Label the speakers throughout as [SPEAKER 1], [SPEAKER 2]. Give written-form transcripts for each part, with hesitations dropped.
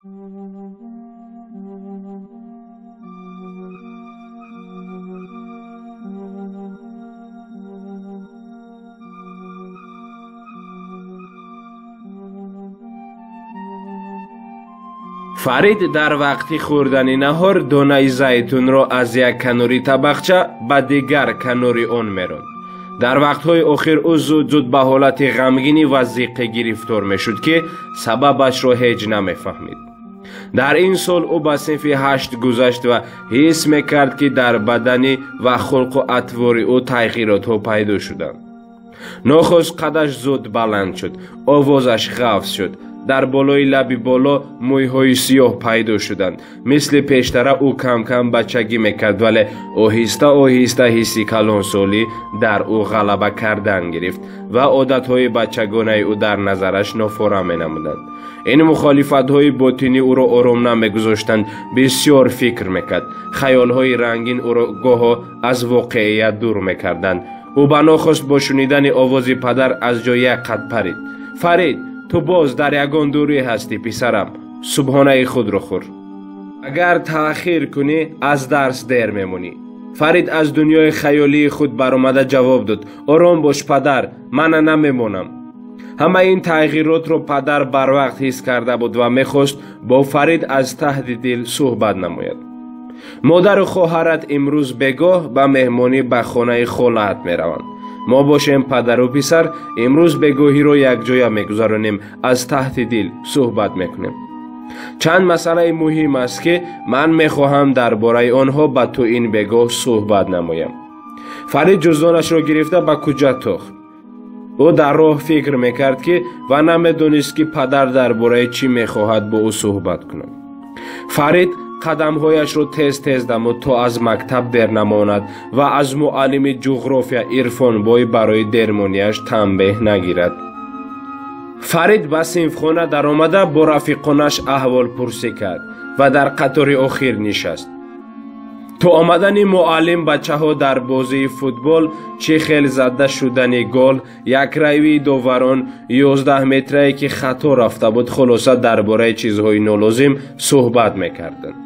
[SPEAKER 1] Фарид дар вақти хӯрдани наҳор донаи зайтунро аз як канори табақча ба дигар канори он меронд. Дар вақтҳои охир ӯ зуд-зуд ба ҳолати ғамгинӣ ва зиққӣ гирифтор мешуд, ки сабабашро ҳеҷ намефаҳмид. Дар ин сол ӯ ба синфи 8 гузашт ва ҳис мекард, ки дар баданӣ ва хулқу атвори ӯ тағйиротҳо пайдо шуданд. Нохост қадаш зуд баланд шуд, овозаш ғафз шуд. Дар болои лаби боло мӯйҳои сиёҳ пайдо шуданд. Мисли пештара ӯ кам-кам бачагӣ мекард, вале оҳиста-оҳиста ҳисси калонсолӣ дар ӯ ғалаба кардан гирифт ва одатҳои бачагонаи ӯ дар назараш нофора менамуданд. Ин мухолифатҳои ботинӣ ӯро ором намегузоштанд. Бисёр фикр мекард. Хаёлҳои рангин ӯро гоҳо аз воқеият дур мекарданд. Ӯ ба нохост бо шунидани овози падар аз ҷой як қад парид. Фарид, ту боз дар ягон дурӣ ҳастӣ, писарам. Субҳонаи худро хӯр. Агар таъхир кунӣ, аз дарс дер мемонӣ. Фарид аз дунёи хаёлии худ баромада ҷавоб дод: ором бош, падар, мана намемонам. Ҳамаи ин тағйиротро падар барвақт ҳис карда буд ва мехост бо Фарид аз таҳти дил суҳбат намояд. Модару хоҳарат имрӯз бегоҳ ба меҳмонӣ ба хонаи холаат мераванд. Мо бошем падару писар имрӯз бегоҳиро якҷоя мегузаронем, аз таҳти дил суҳбат мекунем. Чанд масъалаи муҳим аст, ки ман мехоҳам дар бораи онҳо ба ту ин бегоҳ суҳбат намоям. Фарид ҷуздонашро гирифта ба куҷа тохт. Ӯ дар роҳ фикр мекард, ки ва намедонист, ки падар дар бораи чӣ мехоҳад бо ӯ суҳбат кунад. Фарид қадамҳояшро тез-тез намуд, то аз мактаб дер намонад ва аз муаллими ҷуғрофия Ирфонбой барои дермонияш танбеҳ нагирад. Фарид ба синфхона даромада бо рафиқонаш аҳволпурсӣ кард ва дар қатори охир нишаст. То омадани муаллим бачаҳо дар бозии футбол чӣ хел зада шудани гол, якрайвии доварон, 11 метрае ки хато рафта буд, хулоса дар бораи чизҳои нолозим суҳбат мекарданд.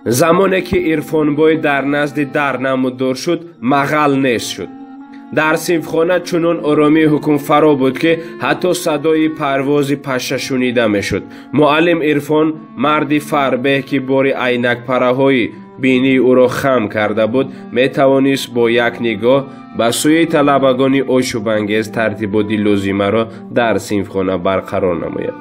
[SPEAKER 1] Замоне ки Ирфонбой дар назди дар намуддор шуд, мағал нест шуд. Дар синфхона чунон оромии ҳукмфаро буд, ки ҳатто садои парвози паша шунида мешуд. Муаллим Ирфон, марди фарбеҳ, ки бори айнакпараҳои бинии ӯро хам карда буд, метавонист бо як нигоҳ ба сӯи талабагони ошӯбангез тартиботи лозимаро дар синфхона барқарор намояд.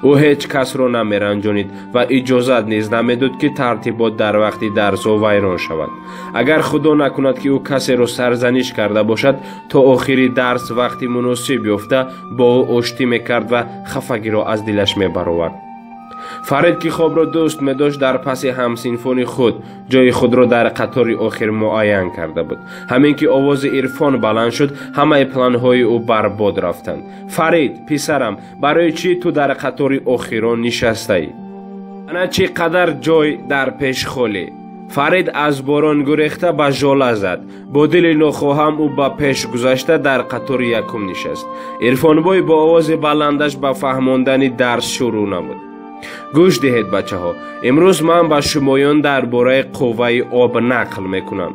[SPEAKER 1] Ӯ ҳеҷ касро намеранҷонид ва иҷозат низ намедод, ки тартибот дар вақти дарсҳо вайрон шавад. Агар худо накунад, ки ӯ касеро сарзаниш карда бошад, то охири дарс вақти муносиб ёфта бо ӯ оштӣ мекард ва хафагиро аз дилаш мебаровард. Фарид, ки хобро дӯст медошт, дар паси ҳамсинфони худ ҷои худро дар қатори охир муайян карда буд. Ҳамин ки овози Ирфон баланд шуд, ҳамаи планҳои ӯ барбод рафтанд. Фарид, писарам, барои чӣ ту дар қатори охирон нишастаӣ? Ана чӣ қадар ҷой дар пеш холӣ. Фарид аз борон гурехта ба жола зад. Бо дили нохоҳам ӯ ба пеш гузашта дар қатори якум нишаст. Ирфонбой бо овози баландаш ба фаҳмондани дарс шурӯъ намуд. Гӯш диҳед, бачаҳо, имрӯз ман ба шумоён дар бораи қувваи об нақл мекунам.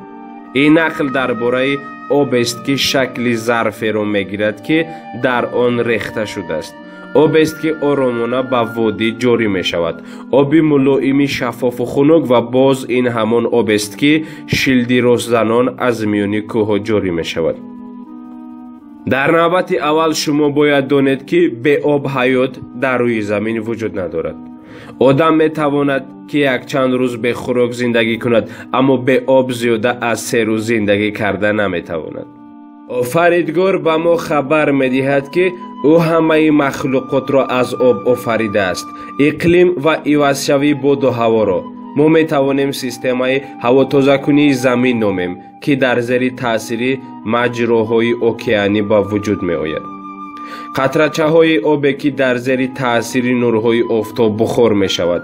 [SPEAKER 1] Ин нақл дар бораи обест, ки шакли зарферо мегирад, ки дар он рехта шудааст. Обест, ки оромона ба водӣ ҷорӣ мешавад. Оби мулоими шаффофу хунук ва боз ин ҳамон обест, ки шилдиростзанон аз миёни кӯҳҳо ҷорӣ мешавад. Дар навбати аввал шумо бояд донед, ки беоб ҳаёт дар рӯи замин вуҷуд надорад. Одам метавонад, ки якчанд рӯз бехӯрок зиндагӣ кунад, аммо беоб зиёда аз 3 рӯз зиндагӣ карда наметавонад. Офаридгор ба мо хабар медиҳад, ки ӯ ҳамаи махлуқотро аз об офаридааст, иқлим ва ивазшавии боду ҳаворо. Мо метавонем системаи ҳавотозакунии замин номем, ки дар зери таъсири маҷроҳои океанӣ ба вуҷуд меояд. Қатрачаҳои обе, ки дар зери таъсири нурҳои офтоб бухор мешавад,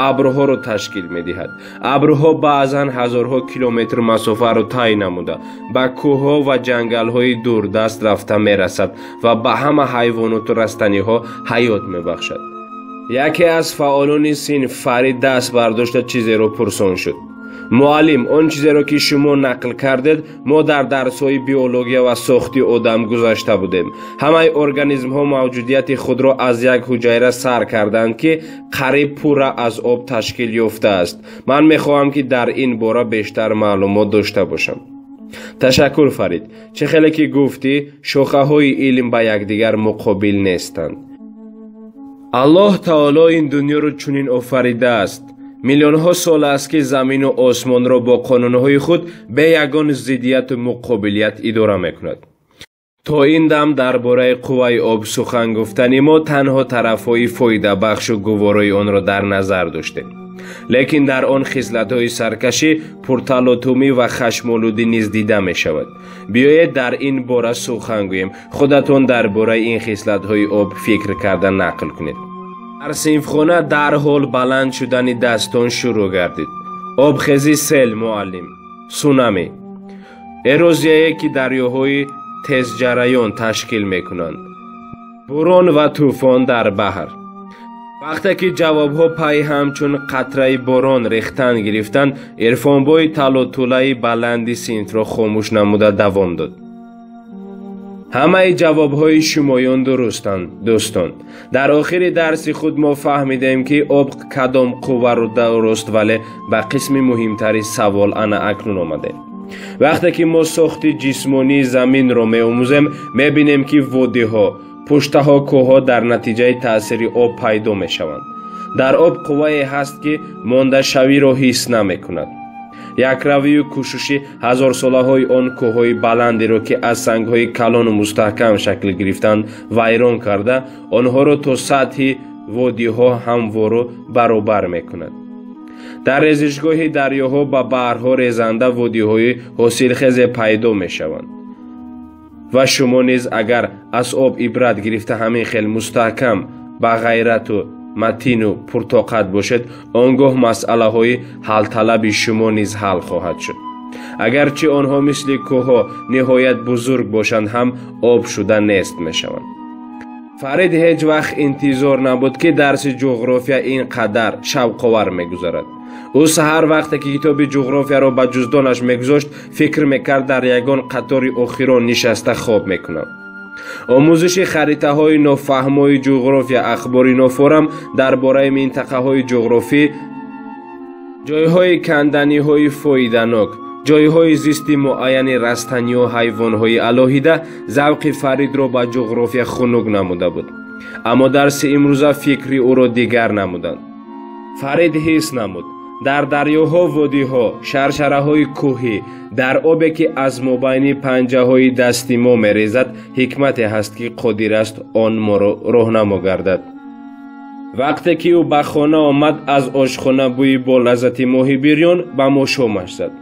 [SPEAKER 1] абрҳоро ташкил медиҳад. Абрҳо баъзан ҳазорҳо километр масофаро тай намуда, ба кӯҳҳо ва ҷангалҳои дурдаст рафта мерасад ва ба ҳама ҳайвоноту растаниҳо ҳаёт мебахшад. Яке аз фаъолони синф Фарид даст бардошта чизеро пурсон шуд. Муаллим, он чизеро ки шумо нақл кардед, мо дар дарсҳои биология ва сохти одам гузашта будем. Ҳамаи организмҳо мавҷудияти худро аз як ҳуҷайра сар карданд, ки қариб пурра аз об ташкил ёфтааст. Ман мехоҳам, ки дар ин бора бештар маълумот дошта бошам. Ташаккур, Фарид. Чӣ хеле ки гуфтӣ, шохаҳои илм ба якдигар муқобил нестанд. Аллоҳ таоло ин дунёро чунин офаридааст. Миллионҳо сол аст, ки замину осмонро бо қонунҳои худ бе ягон зиддияту муқобилият идора мекунад. То ин дам дар бораи қувваи об сухан гуфтани мо танҳо тарафҳои фоидабахшу гуворои онро дар назар доштем. Лекин дар он хислатҳои саркашӣ, пурталотумӣ ва хашмолудӣ низ дида мешавад. Биёед дар ин бора сухан гӯем. Худатон дар бораи ин хислатҳои об фикр карда нақл кунед. Дар синфхона дарҳол баланд шудани дастон шурӯъ гардид. Обхези сел, муаллим, сунами, эрозияе, ки дарёҳои тезҷараён ташкил мекунанд, бурон ва тӯфон дар баҳр. Вақте ки ҷавобҳо пай ҳамчун қатраи борон рехтан гирифтанд, Ирфонбой талотулаи баланди синфро хомӯш намуда давом дод. Ҳамаи ҷавобҳои шумоён дурустанд, дӯстон. Дар охири дарси худ мо фаҳмидем, ки об кадом қувваро дуруст, вале ба қисми муҳимтари савол ана акнун омадем. Вақте ки мо сохти ҷисмонии заминро меомӯзем, мебинем, ки водиҳо, пуштаҳо, кӯҳҳо дар натиҷаи таъсири об пайдо мешаванд. Дар об қуввае ҳаст, ки мондашавиро ҳис намекунад. Якравию кӯшиши ҳазорсолаҳои он кӯҳҳои баландеро, ки аз сангҳои калону мустаҳкам шакл гирифтанд, вайрон карда, онҳоро то сатҳи водиҳо ҳамвору баробар мекунад. Дар резишгоҳи дарёҳо ба баҳрҳо резанда водиҳои ҳосилхезе пайдо мешаванд. Ва шумо низ агар аз об ибрат гирифта ҳамин хел мустаҳкам, ба ғайрату матину пуртоқат бошед, он гоҳ масъалаҳои ҳалталаби шумо низ ҳал хоҳад шуд. Агарчи онҳо мисли кӯҳҳо ниҳоят бузург бошанд ҳам, об шуда нест мешаванд. Фарид ҳеҷ вақт интизор набуд, ки дарси ҷуғрофия ин қадар шавқовар мегузарад. Ӯ саҳар вақте ки китоби ҷуғрофияро ба ҷуздонаш мегузошт, фикр мекард дар ягон қатори охирон нишаста хоб мекунам. Омӯзиши харитаҳои нофаҳмои ҷуғрофия, ахбори нофорам дар бораи минтақаҳои ҷуғрофӣ, ҷойҳои канданиҳои фоиданок, ҷойҳои зисти муайяни растаниҳо, ҳайвонҳои алоҳида завқи Фаридро ба ҷуғрофия хунук намуда буд. Аммо дарси имрӯза фикри ӯро дигар намуданд. Фарид ҳис намуд, дар дарёҳо, водиҳо, шаршараҳои кӯҳӣ, дар обе, ки аз мобайни панҷаҳои дасти мо мерезад, ҳикмате ҳаст, ки қодир аст он моро роҳнамо гардад. Вақте ки ӯ ба хона омад, аз ошхона бӯи болаззати моҳи бирён ба мошомаш зад.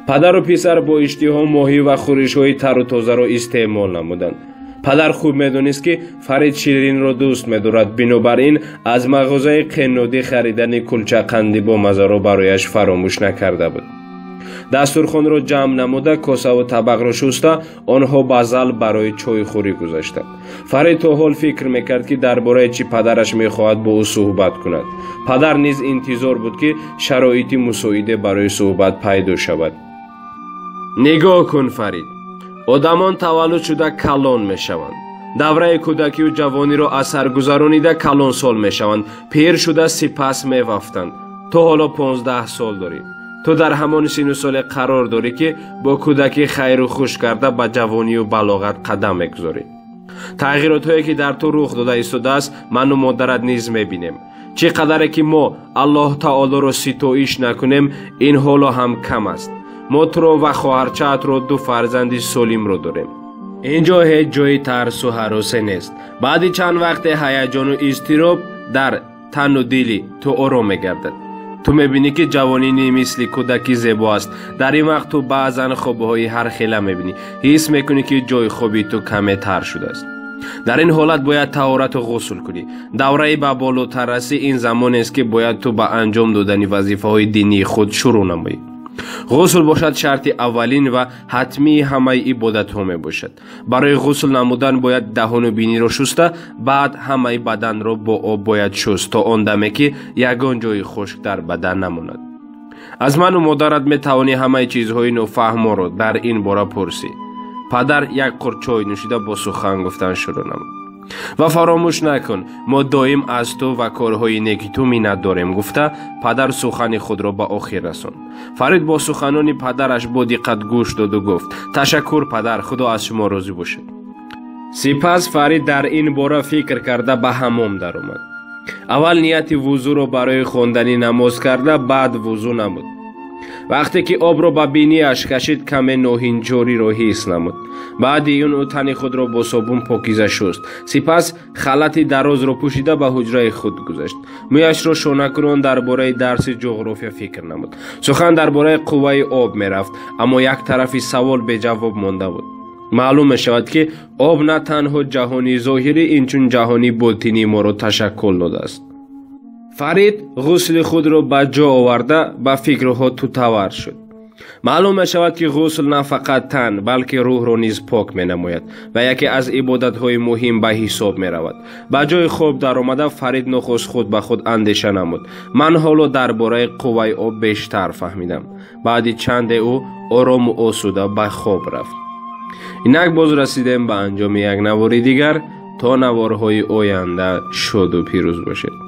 [SPEAKER 1] Падару писар бо иштиҳо моҳӣ ва хӯришҳои тару тозаро истеъмол намуданд. Падар хуб медонист, ки Фарид ширинро дӯст медорад, бинобар ин аз мағозаи қеннодӣ харидани кулчақанди бомаззаро барояш фаромӯш накарда буд. Дастурхонро ҷамъ намуда, косаву табақро шуста, онҳо ба зал барои чойхӯрӣ гузаштанд. Фарид то ҳол фикр мекард, ки дар бораи чӣ падараш мехоҳад бо ӯ суҳбат кунад. Падар низ интизор буд, ки шароити мусоиде барои суҳбат пайдо шавад. Нигоҳ кун, Фарид. Одамон таваллуд шуда калон мешаванд. Давраи кӯдакию ҷавониро аз сар гузаронида калонсол мешаванд. Пир шуда сипас мевафтанд. Ту ҳоло 15 сол дорӣ. Ту дар ҳамон сину соле қарор дорӣ, ки бо кӯдакӣ хайру хуш карда ба ҷавонию балоғат қадам мегузорӣ. Тағйиротҳое, ки дар ту рух дода истодааст, ману модарат низ мебинем. Чӣ қадаре ки мо Аллоҳ таолоро ситоиш накунем, ин ҳоло ҳам кам аст. Мо туро ва хоҳарчаатро ду фарзанди солимро дорем. Ин ҷо ҳеҷ ҷои тарсу ҳаросе нест. Баъди чанд вақте ҳаяҷону изтироб дар тану дили ту ором мегардад. Ту мебинӣ, ки ҷавонӣ мисли кӯдаки зебо аст. Дар ин вақт ту баъзан хобҳои ҳархела мебинӣ. Ҳис мекунӣ, ки ҷои хоби ту каме тар шудааст. Дар ин ҳолат бояд таҳорату ғусл кунӣ. Давраи ба болотаррасӣ ин замонест, ки бояд ту ба анҷом додани вазифаҳои динии худ шурӯъ намоӣ. Ғусл бошад шарти аввалин ва ҳатмии ҳамаи ибодатҳо мебошад. Барои ғусл намудан бояд даҳону биниро шуста, баъд ҳамаи баданро бо об бояд шуст, то он даме ки ягон ҷои хушк дар бадан намонад. Аз ману модарат метавонӣ ҳамаи чизҳои нофаҳморо дар ин бора пурсӣ. Падар як қурт чой нӯшида бо сухан гуфтан шурӯъ намуд. Ва фаромӯш накун, мо доим аз ту ва корҳои неки ту миннат дорем, гуфта падар сухани худро ба охир расонд. Фарид бо суханони падараш бо диққат гӯш доду гуфт: ташаккур, падар, худо аз шумо розӣ бошад. Сипас Фарид дар ин бора фикр карда ба ҳаммом даромад. Аввал нияти вузӯро барои хондани намоз карда, баъд вузӯ намуд. Вақте ки обро ба бинияш кашид, каме ноҳинҷориро ҳис намуд. Баъди ин ӯ тани худро бо собун покиза шуст. Сипас халати дарозро пӯшида ба ҳуҷраи худ гузашт. Мӯяшро шонакунон дар бораи дарси ҷуғрофия фикр намуд. Сухан дар бораи қувваи об мерафт, аммо як тарафи савол беҷавоб монда буд. Маълум мешавад, ки об на танҳо ҷаҳони зоҳирӣ, инчун ҷаҳони ботинии моро ташаккул додааст. Фарид ғусли худро ба ҷо оварда ба фикрҳо тутавар шуд. Маълум мешавад, ки ғусл на фақат тан, балки рӯҳро низ пок менамояд ва яке аз ибодатҳои муҳим ба ҳисоб меравад. Ба ҷои хоб даромада Фарид нохост худ ба худ андеша намуд: ман ҳоло дар бораи қувваи об бештар фаҳмидам. Баъди чанде ӯ орому осуда ба хоб рафт. Инак боз расидем ба анҷоми як навори дигар. То наворҳои оянда шоду пирӯз бошед.